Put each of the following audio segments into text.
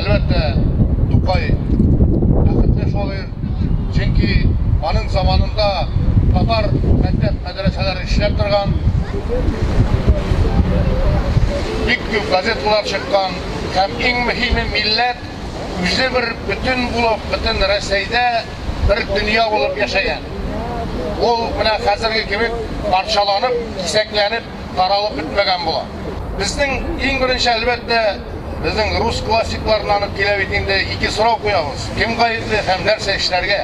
Әлбәттә, Тукай бәхетле шагыйрь, чөнки аның заманында татар мәктәп мәдрәсәләре эшләп торган, бик күп газеталар чыккан һәм иң мөһиме милләт үзе бер бөтен булып, бөтен Рәсәйдә бер дөнья булып яшәгән. Ул менә хәзерге кебек парчаланып, кисәкләнеп, таралып бетмәгән була. Безнең иң беренче, әлбәттә, безнең рус классикларыннан ук килә бит инде, ике сорау куябыз. Кем гаепле һәм нәрсә эшләргә?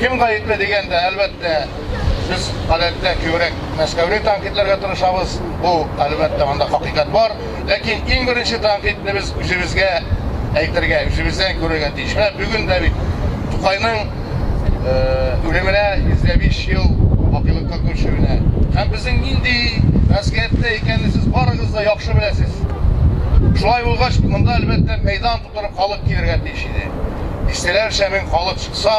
Кем гаепле дигәндә, әлбәттә, без гадәттә күбрәк Мәскәүне тәнкыйтьләргә тырышабыз. Бу, әлбәттә, анда хакыйкать бар. Ләкин иң беренче тәнкыйтьне без үзебезгә әйтергә, үзебездән күрергә тиеш. Менә бүген дә бит Тукайның үлеменә 105 ел бакыйлыкка күчүенә һәм безнең нинди вәзгыятьтә икәнне сез барыгыз да яхшы беләсез. Шулай булгач, монда әлбәттә мәйдан тутырып халык килергә тиеш иде. Дистәләрчә мең халык чыкса,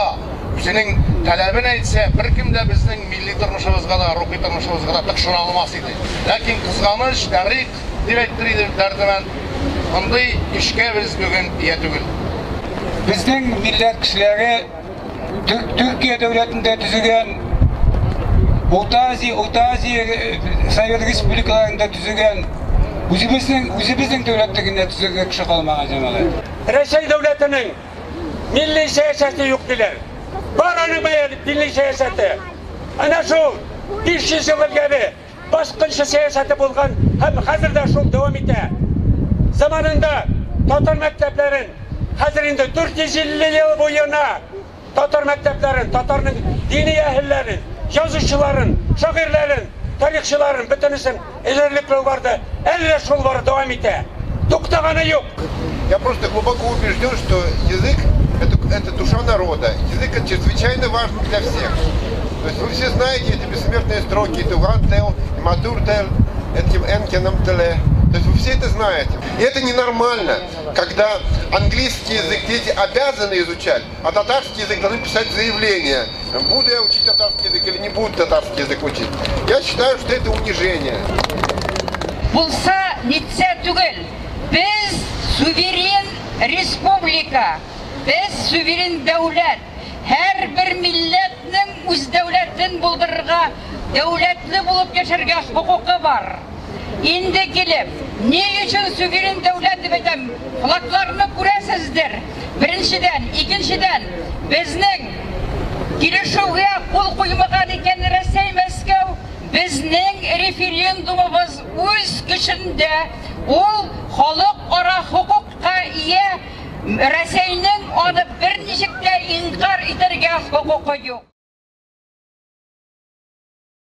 үзенең таләбен әйтсә, беркем дә безнең милли тормышыбызга да, рухи тормышыбызга да тыкшына алмас иде. Ләкин кызганыч, дәрик дип әйтер иде Дәрдемәнд, мондый көчкә без бүген ия түгел. Безнең милләт кешеләре Төркия дәүләтендә төзегән, Урта Азия, Урта Азия Совет республикаларында төзегән, үзебезнең үзебезнең дәүләттә генә төзергә кеше калмаган җәмәгать. Рәсәй дәүләтенең милли сәясәте юк диләр. Бар аның милли сәясәте. Әнә шул 500 ел элгәре баскынчы сәясәте булган һәм хәзер дә шул дәвам итә. Заманында татар мәктәпләрен хәзер инде 450 ел буена татар мәктәпләрен, татарның дини әһелләрен, язучыларын, шагыйрьләрен, тарихчыларын бөтенесен эзәрлекләү барды. Әле дә шул бары дәвам итә. Туктаганы юк. Я просто глубоко убежден, что язык это душа народа. Язык это чрезвычайно важен для всех. То есть вы все знаете эти бессмертные строки Туган тел, Матур тел, этим Энкеном теле. То есть вы все это знаете. И это ненормально, когда английский язык дети обязаны изучать, а татарский язык должны писать заявление. Буду я учить татарский язык или не буду татарский язык учить. Я считаю, что это унижение. Булса, нитсә түгел. Без суверен республика, без суверен дәүләт. Һәрбер милләтнең үз дәүләтен булдырырга, дәүләтле булып яшәргә хокукы бар. Инде килеп, ни өчен суверен дәүләт дип әйтәм? Флагларны күрәсездер. Беренчедән, икенчедән, безнең килешүгә кул куймаган икән Рәсәй Мәскәү, безнең референдумыбыз үз көчендә, ул халыкара хокукка ия, Рәсәйнең аны берничек тә инкар итәргә хокукы юк.